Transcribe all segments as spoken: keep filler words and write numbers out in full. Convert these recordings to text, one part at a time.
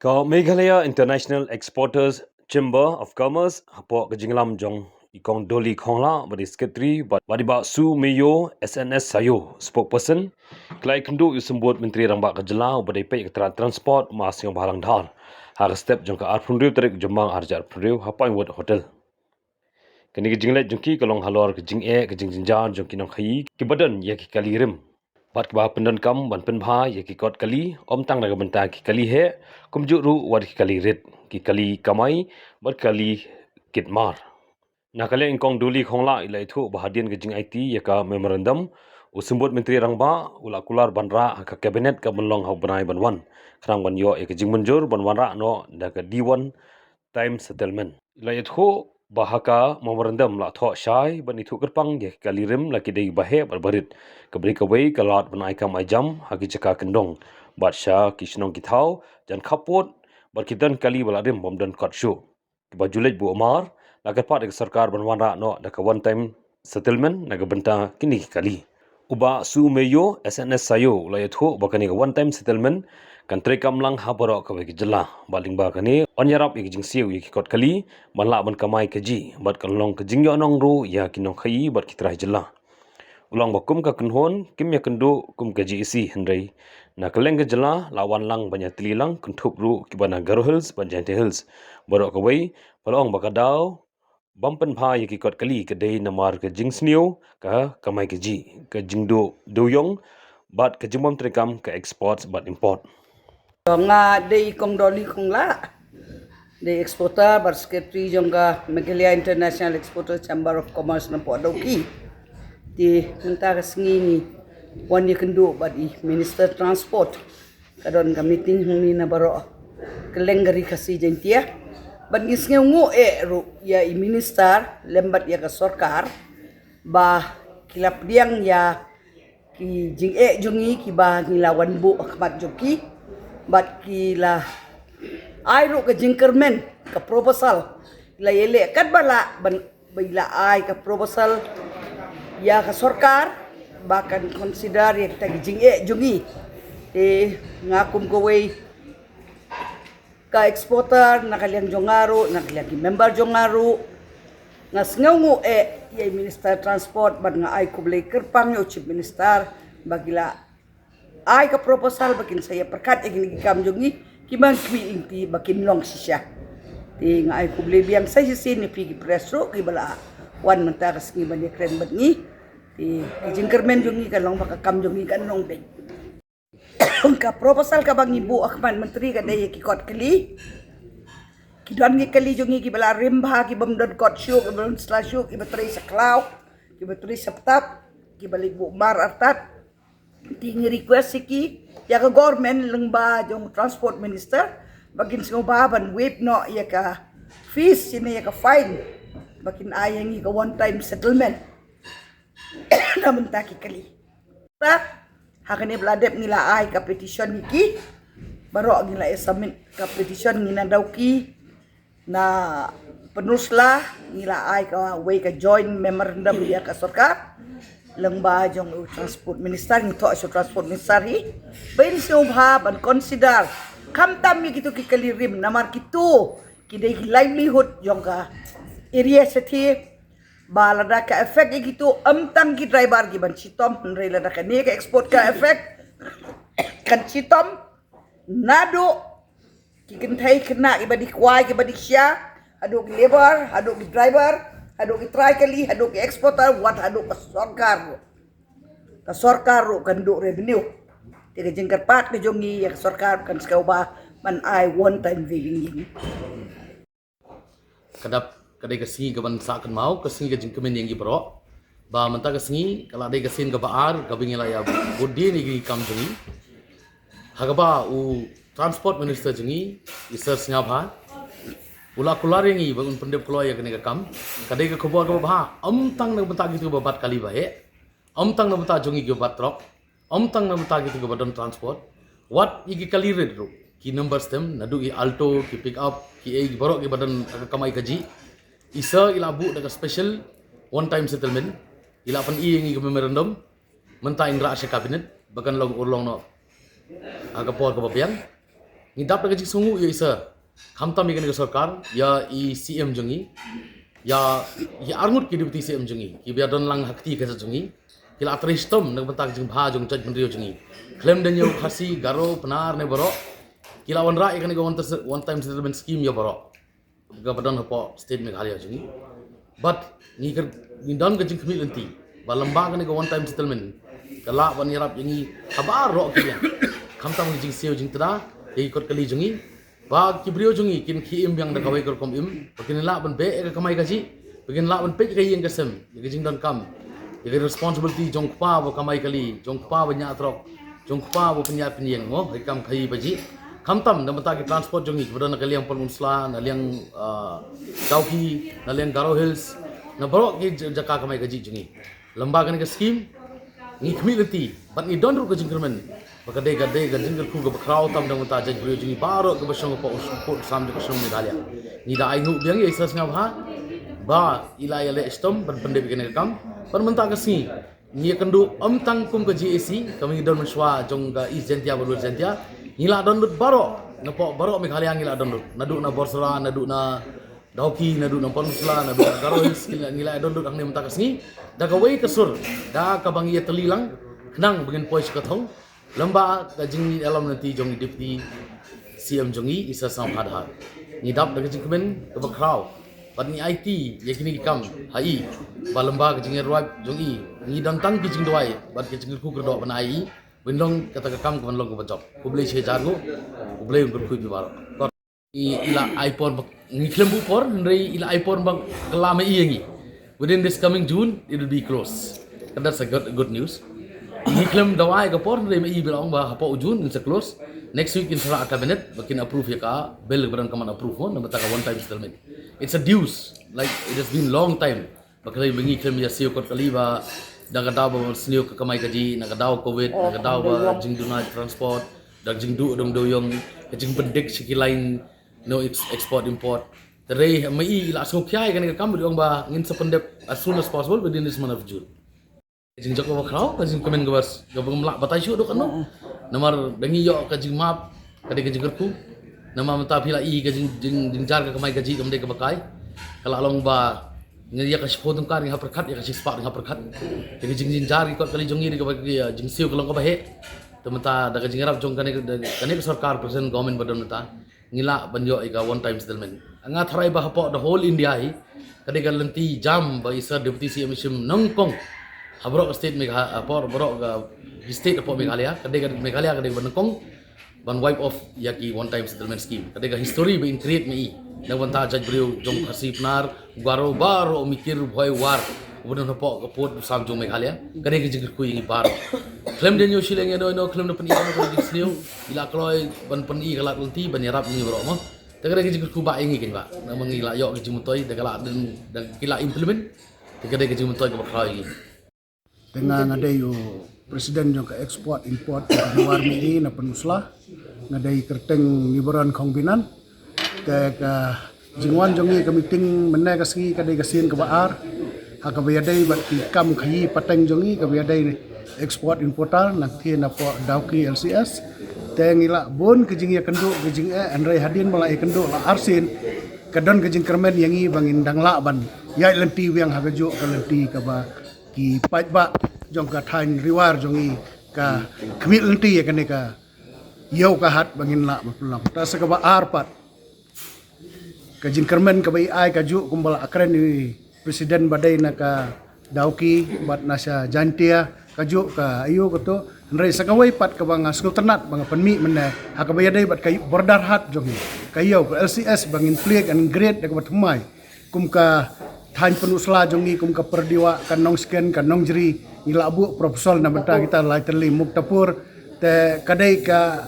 Ka Meghalaya International Exporters Chamber of Commerce, hapoh ka jinglam jong i Kong Dolly Khonglah, bad i Secretary, bad, bad i Bah Su Meyo, S N S Sayo, Spokesperson, ki la ïakynduh ïa u Symbud Myntri Rangbah ka jylla, uba dei peit ïa ka tnad transport, Ma Sniawbhalang Dhar, ha ka step jong ka arphew hynriew tarik Jymmang arhajar arphew hynriew, ha Pinewood Hotel. Kane ka jingleit jong ki ka long halor ka jingeh, ka jingjynjar jong ki nongkhaïi kiba don ïa ki kali rim, bad kiba pyndonkam ban pynbha ïa ki kot kali, ym tang na ka bynta ki kali heh, kumjuh ruh wat ki kali rit, ki kali kamai, bad kali kit mar. Na ka liang i Kong Dolly Khonglah i la ïathuh ba hadien ka jingaiti ïa ka memorandum, u Symbud Myntri Rangbah u la kular ban rah ha ka Cabinet ka ban long ha u bnai ban wan, khnang ban ïoh ïa ka jingmynjur ban wanrah noh da ka D one time settlement. I la ïathuh ba ha ka memorandum la thoh shai ban ithuh kyrpang ïa ki kali rim, la ki dei ba heh bad ba rit, kaba dei kawei ka lad ban ai kam ai jam ha ki jaka kyndong bad sha ki shnong ki thaw jan khappud, bad ki don kali ba la rim bym don kot shuh. Kiba ju leit buh mar, la kyrpad ïa ka sorkar ban wanrah noh da ka one time settlement na ka bynta kine ki kali. U Bah Su Meyo, S N S Sayo, u la ïathuh ba kane ka one time settlement kan treikam lang ha baroh kawei ka jylla, bad lyngba kane yn ïarap ïa ka jingsiew ïa ki kot kali ban lah ban kamai kajih, bad kan long ka jingïohnong ruh ïa ki nongkhaïi bad ki trai jylla. U la ong ba kum ka kynhun kim ïakynduh kum ka G A C, hynrei na kylleng ka jylla la wan lang ban ïatylli lang, kynthup ruh kiba na Garo Hills bad Jaintia Hills. Baroh kawei, ba la ong ba ka daw bym pynbha ïa ki kot kali ka dei namar ka jingsniew, ka kamai kajih, ka jingduh dewïong, bad ka jingbym treikam ka export bad import. Nga dei Kong Dolly Khonglah, dei exporter bad secretary jong ka Meghalaya International Exporter Chamber of Commerce napoh Dawki. Te mynta ka sngi ngi wan ïakynduh bad i Minister Transport. Ka don ka meeting hangne na baroh kylleng ka Ri Khasi Jaiñtia. Bad ngi sngewnguh eh ruh ïa i minister lem bad ïa ka sorkar ba ki la pdiang ïa ki jingeh jong ngi kiba ngi la wan buh ha khmat jong ki. Bad ki la ai ruh ka jingkyrmen, ka proposal, la ïaleh katba lah ban ba i la ai ka proposal ïa ka sorkar ba kan consider ïa kita ki jingeh jong ngi. Te nga kum kawei ka exporter na ka liang jong nga ruh, na ka liang ki member jong nga ruh, nga sngewnguh eh ïa i Minister Transport, bad nga ai khublei kyrpang ïa u Chief Minister ba ki la ai ka proposal ba kin sa ïa pyrkhat ïa kine ki kam jong ngi, ki bym khmih lynti ba kin long shisha. Te nga ai khublei biang sa shisien ïa phi ki press ruh kiba la wan mynta ka sngi ban ïakren bad ngi. Te ka jingkyrmen jong ngi kan long ba ka kam jong ngi kan long beit. Ka proposal kaba ngi buh ha khmat Myntri ka dei ïa ki kot kali. Ki don ki kali jong ngi kiba la rim bha, ki bym don kot shuh, ki bym don sla shuh, kiba trei sha khlaw, kiba trei sha btap, kiba leit buh mar artat. Te ngi request ïa ki, ïa ka government lyngba jong Transport Minister, ba kin sngewbha ban waive noh ïa ka fees, shane ïa ka fine, ba kin ai ïa ngi ka one time settlement na bynta ki kali. Ta, ha kane ba la dep ngi la ai ka petition ïa ki, baroh ngi la submit ka petition, ngi na Dawki, na Pynursla, ngi la ai kawei ka joint memorandum ïa ka sorkar. Lyngba jong u Transport Minister, ngi thoh sha u Transport Minister hi ba in sngewbha ban consider khamtam ïa kito ki kali rim, namar kito ki dei ki livelihood jong ka area shathie. Ba lada ka affect ïa kito, ym tang ki driver ki ban shitom, hynrei lada kane ka export ka affect, kan shitom naduh ki kynthei khynnah kiba dih kwai kiba dih sha, haduh ki labour, haduh ki driver, haduh ki trai kali, haduh ki exporter, wat haduh ka sorkar ruh. Ka sorkar ruh kan duh revenue. Te ka jingkyrpad ka jong ngi ïa ka sorkar kan sngewbha ban ai one time waiving ïa ngi. Ka dap ka dei ka sngi kaban sah kynmaw, ka sngi ka jingkmen ïa ngi baroh. Ba mynta ka sngi ka la dei ka sien kaba ar kaba ngi la ïa bud dien ïa ki kam jong ngi. Ha kaba u Transport Minister jong ngi, i Sir Sniawbhalang, u la kular ïa ngi ba un pyndep kloi ïa kane ka kam. Ka dei ka khubor kaba bha, ym tang na ka bynta kito kiba bat kali ba heh, ym tang na ka bynta jong ngi kiba bat trok, ym tang na ka bynta kito kiba don transport, wat ïa ki kali rit ruh, ki number stem, naduh ki Alto, ki pick up, ki ei, ki baroh kiba don ka kamai kajih. I Sir i la buh da ka special one time settlement, i la pyni ïa ngi ka memorandum, mynta in rah sha cabinet ba kan long urlong noh ha ka por kaba biang. Ngi dap da ka jingsngewnguh ïa i sir, khamtam ïa kane ka sorkar, ïa i C M jong ngi, ïa i arngut ki deputy C M jong ngi, kiba ïa don lang ha kti ka jong ngi, ki la trei shitom na ka bynta ka jingbha jong jaitbynriew jong ngi. Khlem da ñiew Khasi, Garo, Pnar ne baroh, ki la wanrah ïa kane ka one, one time settlement scheme ïa baroh kaba don hapoh state Meghalaya jong ngi. But ngi ka, ngi don ka jingkhmih lynti ba lymba kane ka one time settlement ka lah ban ïarap ïa ngi ha baroh ki liang, khamtam ka jingsiew jingtda ïa ki kot kali jong ngi, ba ki briew jong ngi kin khie im biang da kawei ka rukom im, ba kin lah ban beh ïa ka kamai kajih, ba kin lah ban peit ïa ka ïing ka sem, ïa ka jingdonkam, ïa ka responsibility jong u kpa ba kamai kali, jong u kpa ba ñiah trok, jong u kpa ba pynïaid pynïeng, mo, ha ki kam khaïi ba jih. Khamtam na ka bynta ki transport jong ngi, kiba don na ka liang Pynursla, na liang, ah, Dawki, na liang Garo Hills, na baroh ki j-, jaka kamai kajih jong ngi. Lymba kane ka scheme, ngi khmih lynti, bad ngi don ruh ka jingkyrmen ba ka dei, ka dei ka jingkyrkhu kaba khraw tam da ka bynta jaitbynriew jong ngi baroh kiba shong hapoh u, hapoh u sam jong ka shnong Meghalaya. Ngi da ainguh biang ïa i sir sngewbha ba i la ïaleh shitom ban pyndep ïa kane ka kam. Bad mynta ka sngi ngi ïakynduh ym tang kum ka J A C kaba ngi don mynshuwa jong ka East Jaintia bad West Jaintia. Ngi la don lut baroh, napoh baroh Meghalaya ngi la don lut, naduh na Borsora, naduh na Dawki, naduh na Pynursla, naduh na Garo Hills, ngi la, ngi la don lut hangne mynta ka sngi da kawei ka sur, da kaba ngi ïatylli lang khnang ba ngin poi sha ka thong. Lymba ka jingïalam lynti jong i deputy C M jong i, i sir Sniawbhalang Dhar. Ngi dap da ka jingkmen kaba khraw bad ngi aiti ïa kine ki kam ha i, ba lymba ka jingïaroit jong i, ngi don tang ki jingduwai bad ki jingkyrkhu kyrdoh ban ai i ban long kata ka kam, ka ban long kaba jop. Khublei shihajar nguh. Khublei, khublei ïa phi baroh. Ngi, i la ai por ba, ngi khlem buh por, hynrei i la ai por ba kylla ma i ïa ngi. Within this coming June it will be closed. That's a good, good news. Ngi khlem dawa ïa ka por, hynrei ma i ba la ong ba hapoh u June ngin sa close. Next week ngin sa rah ha cabinet ba kin approve ïa ka bill ba dang ka man approve, mo, na bynta ka one time settlement. It's a dues, like, it has been long time. Ba khlem, ba ngi khlem ïa siew kot kali ba da ka daw ba sniew ka kamai kajih, na ka daw covid, na ka daw ba jingduna transport, da jingduh dong do yong, ka jingpyndik sha ki line, no ex-, export import. Te hynrei ma i la sngewkhia ïa kane ka kam, ba i ong ba ngin sa pyndep as soon as possible within this month of June. Ka jingjop kaba khraw, ka jingkmen kaba s-, kaba ngam lah batai shuh dok ano. Namar da ngi ïoh ka jingmap, ka dei ka jingkyrkhu. Namar mynta phi la i ka jing, jing, jingjar ka kamai kajih kam dei kaba kai. Ka la long ba ngi ïa ka shiphew tyngka ngi hap pyrkhat, ïa ka shispah ngi hap pyrkhat. Ïa ka jing, jingjar ki kot kali jong ngi dei kaba, ïa, jingsiew ka long kaba heh. Te mynta da ka jingïarap jong kane, da kane ka sorkar, present government ba don mynta, ngi lah ban ïoh ïa ka one time settlement. Nga tharai ba hapoh the whole India hi, ka dei ka lynti jam ba i sir Deputy C M i shim nyngkong ha baroh ka state Megha-, ha baroh, baroh ka state hapoh Meghalaya, ka dei ka Meghalaya ka dei kaba nyngkong ban wipe off ïa ki one time settlement scheme. Ka dei ka history ba in create ma i na ka bynta jaitbynriew jong Khasi, Pnar, Garo baroh, Mikir, Bhoi, War, uba don hapoh ka pud u sam jong Meghalaya. Ka dei ka jingkyrkhu ïa ngi baroh. Khlem da ñiew shilliang ïano ïano, khlem da pyni ïano ïano ka jingsniew, i la kloi ban pyni ka lad lynti ban ïarap ngi baroh, mo. Te ka dei ka jingkyrkhu ba ïa ngi kein ba, namar ngi la ïoh ka jingmyntoi, da ka la dang, da ki la implement. Te ka dei ka jingmyntoi kaba khraw ïa ngi. Te nga, nga dei u president jong ka export import jong ka Riwar Mihngi na Pynursla. Nga dei kyrteng Nibaron Khongbinan. Te ka jingwan jong ngi ka meeting mynne ka sngi ka dei ka sien kaba ar ha kaba ïadei bad ki kam khaïi pateng jong ngi, kaba ïadei export importer na ktien hapoh Dawki L C S. Te ngi la bun ka jingïakynduh, ka jingeh, hynrei hadien ba la ïakynduh la arsien, ka don ka jingkyrmen ïa ngi ba ngin dang lah ban ïaid lynti biang ha kajuh ka lynti kaba ki paidbah jong ka thaiñ Riwar jong ngi ka khmih lynti ïa kane ka ïew ka hat ba ngin lah ban pynlong. Te sa kaba ar pat, ka jingkyrmen kaba i ai kajuh kumba la kren i president ba dei na ka Dawki bad na sha Jaintia, kajuh ka ïew kato. Hynrei sa kawei pat kaba nga sngewtynnat ba nga pynmih mynne ha kaba ïadei bad ka border hat jong ngi, ka ïew ka L C S ba ngin plie, ngin grade da kaba thymmai. Kum ka thaiñ Pynursla jong ngi, kum ka Pyrdiwah, ka Nongsken, ka Nongjri, ngi la buh proposal na bynta kita lai tylli Muktapur. Te ka dei ka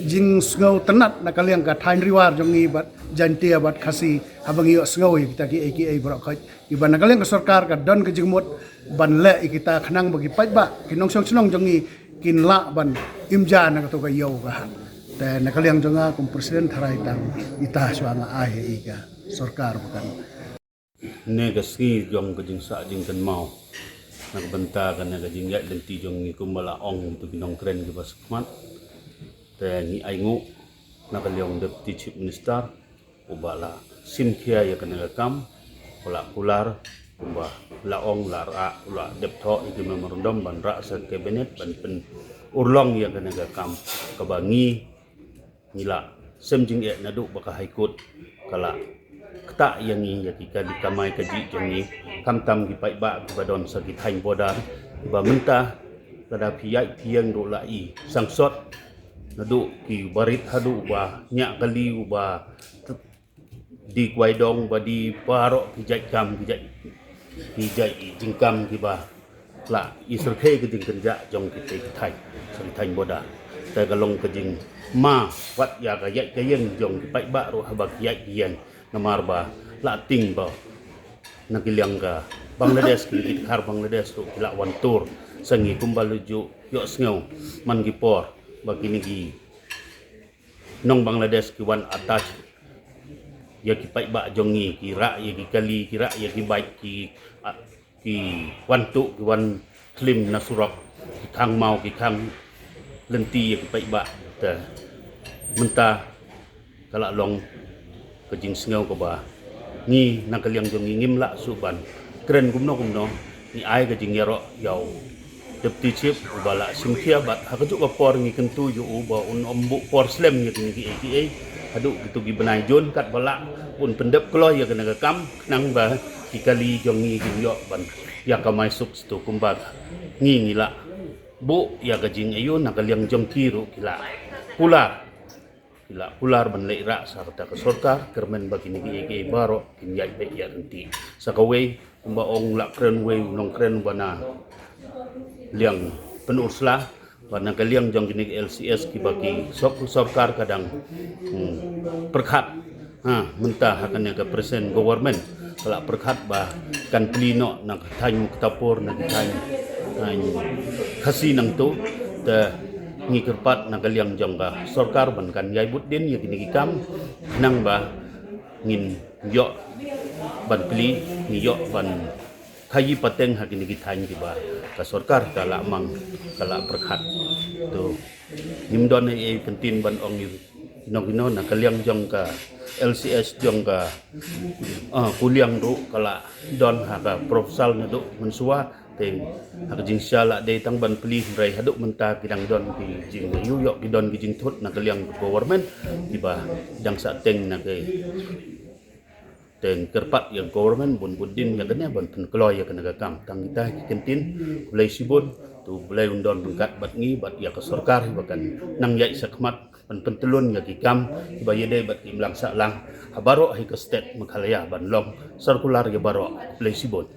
jingsngewtynnat na ka liang ka thaiñ Riwar jong ngi bad Jaintia bad Khasi, haba ngi ïohsngew ïa kita kiei kiei baroh khoit. Kiba na ka liang ka sorkar ka don ka jingmut ban leh ïa kita khnang ba ki paidbah, ki nongshong shnong jong ngi kin lah ban im ja na kato ka ïew ka hat. Te na ka liang jong nga kum president, tharai tang ita shuwa nga ai ïa ka sorkar ba kan. Ne ka sngi jong ka jingsah jingkynmaw na ka bynta kane ka jingïaid lynti jong ngi, kumba la ong tu ki nongkren kiba sngewmat. Te ngi ainguh Na ka liang Deputy Chief Minister uba la simkhia ïa kane ka kam, u la kular, uba la ong la rah, u la dep thoh ïa ki memorandum ban rah sha Cabinet ban pynurlong ïa kane ka kam kaba ngi ngi la sem jingeh naduh ba ka High Court ka la ktah ïa ngi ïa ki kali kamai kajih jong ngi, khamtam ki paidbah kiba don sa ki thaiñ border, kiba mynta lada phi ïaid phi ïeng ruh la i sangsot naduh ki barit haduh ba ñiah kali uba di kwai dong ba di baroh ki jait kam ki jait ki jait jingkam kiba la i syrkhei ka jingkynjah jong ki te ki thaiñ, sa ki thaiñ border. Te ka long ka jingma wat ïa ka ïaid ka ïeng jong ki paidbah ruh haba ki ïaid ki ïeng, namar ba la ting ba na ki liang ka Bangladesh, ki ki dkhar Bangladesh ruh ki la wan tur sa ngi kumba la ju ïohsngew man ki por ba kine ki nong Bangladesh ki wan attach ïa ki paidbah jong ngi, ki rah ïa ki kali, ki rah ïa ki bike, ki, ah, ki wan tuh, ki wan klim na surok, ki khang maw, ki khang lynti ïa ki paidbah. Te mynta ka la long ka jingsngew kaba ngi na ka liang jong ngi ngim lah shuh ban kren kumno kumno, ngi ai ka jingïaroh ïa u Deputy Chief uba la simkhia bad ha kajuh ka por ngi kyntu ïa u ba un ym buh por slem ïa kine kiei kiei haduh kito ki bnai Jun katba lah un pyndep kloi ïa kane ka kam, khnang ba ki kali jong ngi kin ïoh ban ïa kamai suk satu kumba ngi ngi lah buh ïa ka jingaiu. Na ka liang jong ki ruh ki la kular ki la kular ban leit rah sha kata ka sorkar, kyrmen ba kine kiei kiei baroh kin ïaid beit ïaid ryntih. Sa kawei kumba ong la kren wei u nongkren uba na liang Pynursla, ba na ka liang jong kine ki L C S kiba ki sor-, sorkar ka dang, hmm, pyrkhat. Ha, mynta ha kane ka present government ka la pyrkhat ba kan plie noh na ka thaiñ Muktarpur, na ka thaiñ, thaiñ Khasi nangtu. Te ngi kyrpad na ka liang jong ka sorkar ban kan ïai bud dien ïa kine ki kam, khnang ba ngin ïoh ban plie, ngin ïoh ban khaïi pateng ha kine ki thaiñ kiba ka sorkar ka la mang, ka la pyrkhat. To ngim don ei ei kyntien ban ong ïa kino kino. Na ka liang jong ka L C S jong ka, ah, Kuliang ruh ka la don ha ka proposal naduh mynshuwa. Te ha ka jingshisha la dei tang ban plie, hynrei haduh mynta ki dang don ki jingïuhïoh, ki don ki jingthut na ka liang ka government kiba dang sah teng na ka. Te ngi kyrpad ïa ka government ban bud dien ïa kane, ban pynkloi ïa kane ka kam. Tang kita ki kyntien. Khublei shibun. To U Blei un don ryngkat bad ngi bad ïa ka sorkar ba kan nang ïaid shakhmat ban pyntlun ïa ki kam kiba ïadei bad ki imlang sahlang ha baroh hi ka state Meghalaya ban long circular ïa baroh. Khublei shibun.